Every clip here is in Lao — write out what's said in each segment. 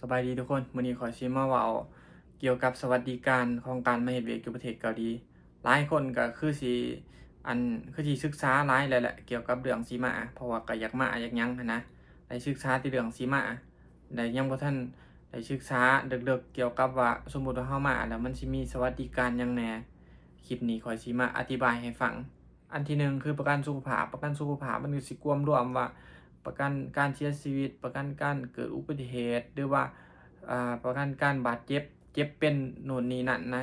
ສະບາຍດີທຸກຄົນ, ມື້ນີ້ຂ້ອຍຊິມາເວົ້າກ່ຽວກັບສະຫວັດດີການຂອງການມາເຮັດວຽກຢູ່ປະເທດເກົາຫຼີ. ຫຼາຍຄົນກໍຄືຊິ ອັນ ຄືຊິສຶກສາຫຼາຍແລ້ວແຫຼະ ກ່ຽວກັບເລື່ອງຊິມາ, ເພາະວ່າກໍຢາກມາ ຢາກຫຍັງຫັ້ນນະ, ໄດ້ສຶກສາແຕ່ເລື່ອງຊິມາ, ແຕ່ຍັງບໍ່ທັນໄດ້ສຶກສາເລິກໆກ່ຽວກັບວ່າ ສົມມຸດວ່າເຮົາມາແລ້ວ ມັນຊິມີສະຫວັດດີການຫຍັງແດ່. ຄລິບນີ້ຂ້ອຍຊິມາອະທິບາຍໃຫ້ຟັງ. ອັນທີໜຶ່ງຄືປະກັນສຸຂະພາບ. ປະກັນສຸຂະພາບມັນກໍຊິກວມລວມວ່າ ປະກັນການເສຍຊີວິດ, ປະກັນການເກີດອຸບັດຕິເຫດ ຫຼືວ່າ ອາ ປະກັນການບາດເຈັບ, ເຈັບເປັນໂນ່ນນີ້ນັ້ນນະ.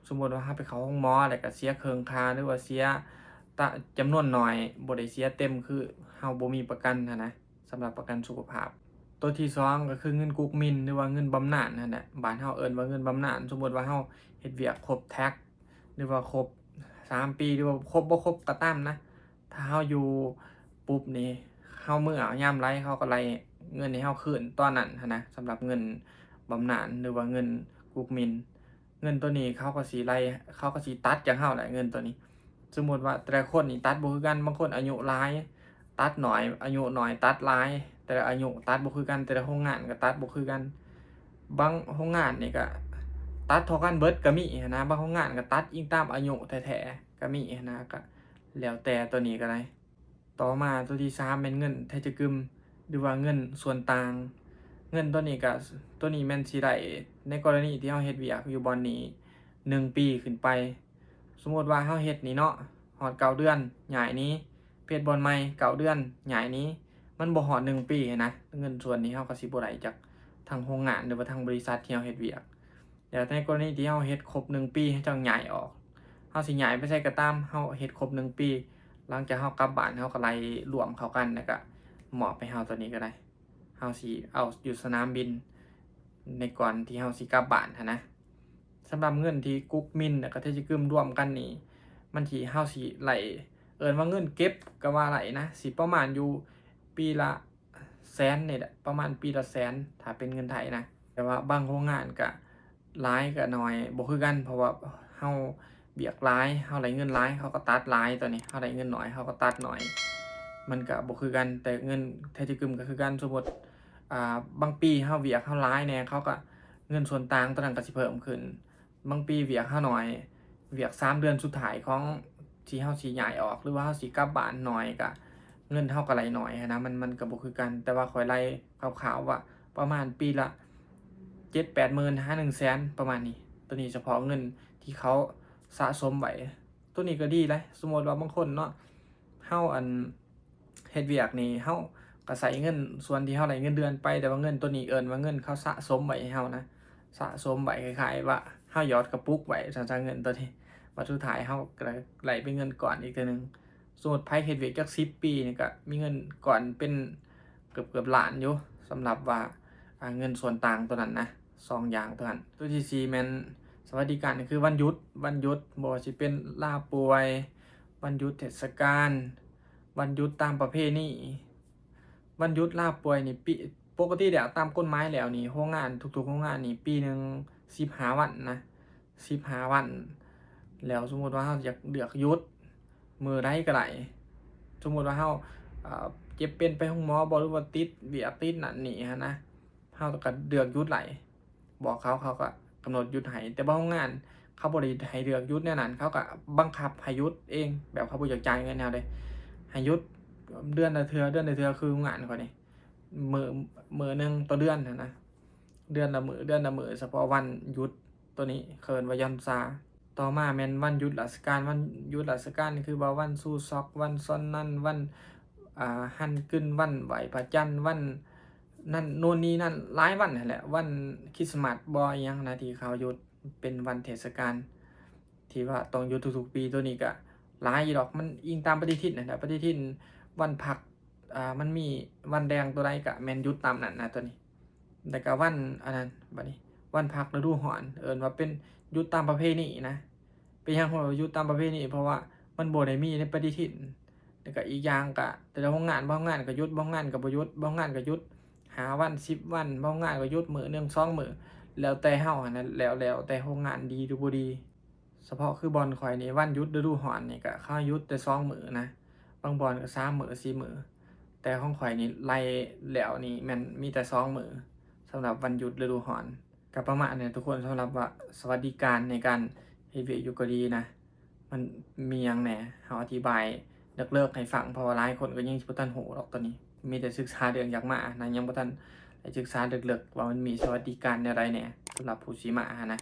ສົມມຸດວ່າເຮົາໄປເຂົ້າໂຮງໝໍ ແລ້ວກໍເສຍເຄິ່ງຄ່າ ຫຼືວ່າເສຍຕະ ຈຳນວນໜ້ອຍ, ບໍ່ໄດ້ເສຍເຕັມ ຄືເຮົາບໍ່ມີປະກັນຫັ້ນນະ, ສຳລັບປະກັນສຸຂະພາບ. ໂຕທີສອງກໍຄືເງິນກຸກມິນ ຫຼືວ່າເງິນບຳນານຫັ້ນແຫຼະ, ບ້ານເຮົາເອີ້ນວ່າເງິນບຳນານ. ສົມມຸດວ່າເຮົາເຮັດວຽກຄົບແທັກ ຫຼືວ່າຄົບສາມປີ ຫຼືວ່າຄົບບໍ່ຄົບກໍຕາມນະ, ຖ້າເຮົາຢູ່ປຸບນີ້ ເຮົາເມືອຍາມໃດ ເຂົາກໍໄລ່ເງິນໃຫ້ເຮົາຄືນຕອນນັ້ນຫັ້ນນະ, ສຳລັບເງິນບຳນານ ຫຼືວ່າເງິນກຸກມິນ. ເງິນໂຕນີ້ເຂົາກໍຊິໄລ່ ເຂົາກໍຊິຕັດຈາກເຮົາແຫຼະ ເງິນໂຕນີ້. ສົມມຸດວ່າແຕ່ລະຄົນນີ້ຕັດບໍ່ຄືກັນ, ບາງຄົນອາຍຸຫຼາຍ ຕັດໜ້ອຍ, ອາຍຸໜ້ອຍຕັດຫຼາຍ, ແຕ່ລະອາຍຸຕັດບໍ່ຄືກັນ, ແຕ່ລະໂຮງງານກໍຕັດບໍ່ຄືກັນ. ບາງໂຮງງານນີ້ກໍຕັດເທົ່າກັນເບິດກໍມີຫັ້ນນະ, ບາງໂຮງງານກໍຕັດອີງຕາມອາຍຸແທ້ໆກໍມີຫັ້ນນະ, ກໍແລ້ວແຕ່ໂຕນີ້ກໍໄດ້. ຕໍ່ມາໂຕທີສາມແມ່ນເງິນແທຈະກຶມ ຫຼືວ່າເງິນສ່ວນຕ່າງ. ເງິນໂຕນີ້ກໍ ໂຕນີ້ແມ່ນຊິໄດ້ໃນກໍລະນີທີ່ເຮົາເຮັດວຽກຢູ່ບ່ອນນີ້ໜຶ່ງປີຂຶ້ນໄປ. ສົມມຸດວ່າເຮົາເຮັດນີ້ເນາະ ຮອດເກົ້າເດືອນຍ້າຍໜີ, ເຮັດບ່ອນໃໝ່ເກົ້າເດືອນຍ້າຍໜີ, ມັນບໍ່ຮອດໜຶ່ງປີຫັ້ນນະ, ເງິນສ່ວນນີ້ເຮົາກໍຊິບໍ່ໄດ້ຈາກທາງໂຮງງານ ຫຼືວ່າທາງບໍລິສັດທີ່ເຮົາເຮັດວຽກ. ແລ້ວໃນກໍລະນີທີ່ເຮົາເຮັດຄົບໜຶ່ງປີ ເຮົາຈັ່ງຍ້າຍອອກ, ເຮົາຊິຍ້າຍໄປໃສກໍຕາມ ເຮົາເຮັດຄົບໜຶ່ງປີ, ຫຼັງຈາກເຮົາກັບບ້ານ ເຮົາກໍໄລ່ລວມເຂົ້າກັນ ແລ້ວກໍມອບໃຫ້ເຮົາໂຕນີ້ກໍໄດ້. ເຮົາຊິເອົາຢູ່ສະໜາມບິນໃນກ່ອນທີ່ເຮົາຊິກັບບ້ານຫັ້ນນະ. ສຳລັບເງິນທີ່ກຸກມິນ ແລ້ວກໍແທຈະກຶມລວມກັນນີ້ ມັນທີ່ເຮົາຊິໄລ່ ເອີ້ນວ່າເງິນເກັບກໍວ່າໄດ້ນະ, ຊິປະມານຢູ່ປີລະແສນນີ້ແຫຼະ, ປະມານປີລະແສນ ຖ້າເປັນເງິນໄທນະ. ແຕ່ວ່າບາງໂຮງງານກໍຫຼາຍກໍໜ້ອຍບໍ່ຄືກັນ, ເພາະວ່າເຮົາວຽກຫຼາຍ ເຮົາໄດ້ເງິນຫຼາຍ ເຂົາກໍຕັດຫຼາຍ, ຕອນນີ້ເຮົາໄດ້ເງິນໜ້ອຍ ເຂົາກໍຕັດໜ້ອຍ, ມັນກໍບໍ່ຄືກັນ. ແຕ່ເງິນແທຈະກຶມກໍຄືກັນ, ສົມມຸດ ອ່າ ບາງປີເຮົາວຽກເຮົາຫຼາຍແດ່ ເຂົາກໍ ເງິນສ່ວນຕ່າງໂຕນັ້ນກໍຊິເພີ່ມຂຶ້ນ. ບາງປີວຽກເຮົາໜ້ອຍ ວຽກສາມເດືອນສຸດທ້າຍຂອງທີ່ເຮົາຊິຍ້າຍອອກ ຫຼືວ່າເຮົາຊິກັບບ້ານໜ້ອຍ ກະເງິນເຮົາກະໄລ່ໜ້ອຍຫັ້ນນະ, ມັນ ມັນກະບໍ່ຄືກັນ. ແຕ່ວ່າຂ້ອຍໄລ່ຄ່າວໆວ່າປະມານປີລະເຈັດແປດໝື່ນຫາໜຶ່ງແສນ ປະມານນີ້. ໂຕນີ້ສະເພາະເງິນທີ່ເຂົາສະສົມໄວ້. ໂຕນີ້ກະດີຫຼາຍ. ສົມມຸດວ່າບາງຄົນເນາະ ເຮົາ ອັນ ເຮັດວຽກນີ້ ເຮົາກະໃຊ້ເງິນສ່ວນທີ່ເຮົາໄດ້ເງິນເດືອນໄປ, ແຕ່ວ່າເງິນໂຕນີ້ເອີ້ນວ່າເງິນເຂົາສະສົມໄວ້ໃຫ້ເຮົານະ, ສະສົມໄວ້ ຄ້າຍໆວ່າເຮົາຫຍອດກະປຸກໄວ້ ຊັ້ນຊະ ເງິນໂຕນີ້. ບັດສຸດທ້າຍເຮົາກະໄດ້ເປັນເງິນກ້ອນອີກເທື່ອໜຶ່ງ. ສົມມຸດໃຜເຮັດວຽກຈັກສິບປີນີ້ ກະມີເງິນກ້ອນເປັນເກືອບໆລ້ານຢູ່ ສຳລັບວ່າ ອ່າ ເງິນສ່ວນຕ່າງໂຕນັ້ນນະ. ສອງຢ່າງເທົ່ານັ້ນ. ໂຕທີສີ່ແມ່ນສະຫວັດດີການ ກໍຄືວັນຢຸດ, ວັນຢຸດ ບໍ່ວ່າຊິເປັນລາປ່ວຍ, ວັນຢຸດເທດສະການ, ວັນຢຸດຕາມປະເພນີ. ວັນຢຸດລາປ່ວຍນີ້ ປີ ປົກກະຕິແລ້ວ ຕາມກົດໝາຍແລ້ວນີ້ ໂຮງງານ ທຸກໆໂຮງງານນີ້ ປີໜຶ່ງສິບຫ້າວັນນະ, ສິບຫ້າວັນ. ແລ້ວສົມມຸດວ່າເຮົາຢາກເລືອກຢຸດມື້ໃດກໍໄດ້, ສົມມຸດວ່າເຮົາ ເອີ ເຈັບເປັນໄປໂຮງໝໍບໍ ຫຼືວ່າຕິດວຽກຕິດນັ້ນນີ້ຫັ້ນນະ, ເຮົາກໍເລືອກຢຸດໄດ້ ບອກເຂົາ ເຂົາກໍກຳນົດຢຸດໃຫ້. ແຕ່ບາງໂຮງງານເຂົາບໍ່ໄດ້ໃຫ້ເລືອກຢຸດແນວນັ້ນ, ເຂົາກໍບັງຄັບໃຫ້ຢຸດເອງ, ແບບເຂົາບໍ່ຢາກຈ່າຍເງິນໃຫ້ເຮົາເດ້, ໃຫ້ຢຸດເດືອນລະເທື່ອ ເດືອນລະເທື່ອ. ຄືໂຮງງານຂ້ອຍນີ້ ມື້ ມື້ໜຶ່ງຕໍ່ເດືອນຫັ້ນນະ, ເດືອນລະມື້ ເດືອນລະມື້ ສະເພາະວັນຢຸດ. ໂຕນີ້ເອີ້ນວ່າຢ່ອນຊາ. ຕໍ່ມາແມ່ນວັນຢຸດລາຊະການ. ວັນຢຸດລາຊະການຄືວ່າວັນຊູຊອກ, ວັນຊອນນັນ, ວັນ ອ່າ ຮັນກຶນ, ວັນໄຫວ້ພະຈັນ, ວັນນັ້ນໂນ່ນນີ້ນັ້ນ ຫຼາຍວັນຫັ້ນແຫຼະ, ວັນຄຣິດສະມາດບໍ ອີ່ຫຍັງນະ ທີ່ເຂົາຢຸດ ເປັນວັນເທດສະການທີ່ວ່າຕ້ອງຢຸດທຸກໆປີ. ໂຕນີ້ກະຫຼາຍຢູ່ດອກ, ມັນອີງຕາມປະຕິທິນຫັ້ນແຫຼະ, ປະຕິທິນວັນພັກ ອ່າ ມັນມີວັນແດງໂຕໃດກະແມ່ນຢຸດຕາມນັ້ນນະ ໂຕນີ້. ແລ້ວກະວັນອັນນັ້ນ ບັດນີ້ວັນພັກລະດູຮ້ອນ ເອີ້ນວ່າເປັນຢຸດຕາມປະເພນີນະ. ເປັນຫຍັງເພິ່ນວ່າຢຸດຕາມປະເພນີ? ເພາະວ່າມັນບໍ່ໄດ້ມີໃນປະຕິທິນ. ແລ້ວກະອີກຢ່າງກະແຕ່ລະໂຮງງານ, ບາງໂຮງງານກະຢຸດ, ບາງໂຮງງານກະບໍ່ຢຸດ, ບາງໂຮງງານກະຢຸດຫ້າວັນ ສິບວັນ, ບາງໂຮງງານກະຢຸດມື້ໜຶ່ງສອງມື້ ແລ້ວແຕ່ເຮົາຫັ້ນນະ, ແລ້ວ ແລ້ວແຕ່ໂຮງງານດີຫຼືບໍ່ດີ. ສະເພາະຄືບ່ອນຂ້ອຍນີ້ ວັນຢຸດລະດູຮ້ອນນີ້ກະເຂົາໃຫ້ຢຸດແຕ່ສອງມື້ນະ, ບາງບ່ອນກະສາມມື້ ສີ່ມື້, ແຕ່ຂອງຂ້ອຍນີ້ໄລ່ແລ້ວນີ້ແມ່ນມີແຕ່ສອງມື້. ສຳລັບວັນຢຸດລະດູຮ້ອນ. ກໍປະມານນີ້ທຸກຄົນ, ສຳລັບວ່າສະຫວັດດີການໃນການເຮັດວຽກຢູ່ເກົາຫຼີນະ ມັນມີຫຍັງແດ່ ເຮົາອະທິບາຍເລິກໆໃຫ້ຟັງ ເພາະວ່າຫຼາຍຄົນກໍຍັງຊິບໍ່ທັນຮູ້ດອກ. ຕອນນີ້ມີແຕ່ສຶກສາເລື່ອງຢາກມານະ ຍັງບໍ່ທັນໄດ້ສຶກສາເລິກໆວ່າມັນມີສະຫວັດດີການແນວໃດແດ່ ສຳລັບຜູ້ຊິມາຫັ້ນນະ.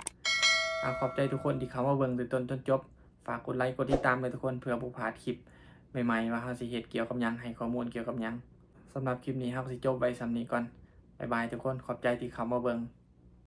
ອາ ຂອບໃຈທຸກຄົນທີ່ເຂົ້າມາເບິ່ງແຕ່ຕົ້ນຈົນຈົບ. ຝາກກົດໄລກົດຕິດຕາມໄວ້ທຸກຄົນ ເພື່ອບໍ່ພາດຄລິບໃໝ່ໆວ່າເຮົາຊິເຮັດກ່ຽວກັບຫຍັງ, ໃຫ້ຂໍ້ມູນກ່ຽວກັບຫຍັງ. ສຳລັບຄລິບນີ້ເຮົາກໍຊິຈົບໄວ້ສ່ຳນີ້ກ່ອນ. ບາຍບາຍທຸກຄົນ, ຂອບໃຈທີ່ເຂົ້າມາເບິ່ງ.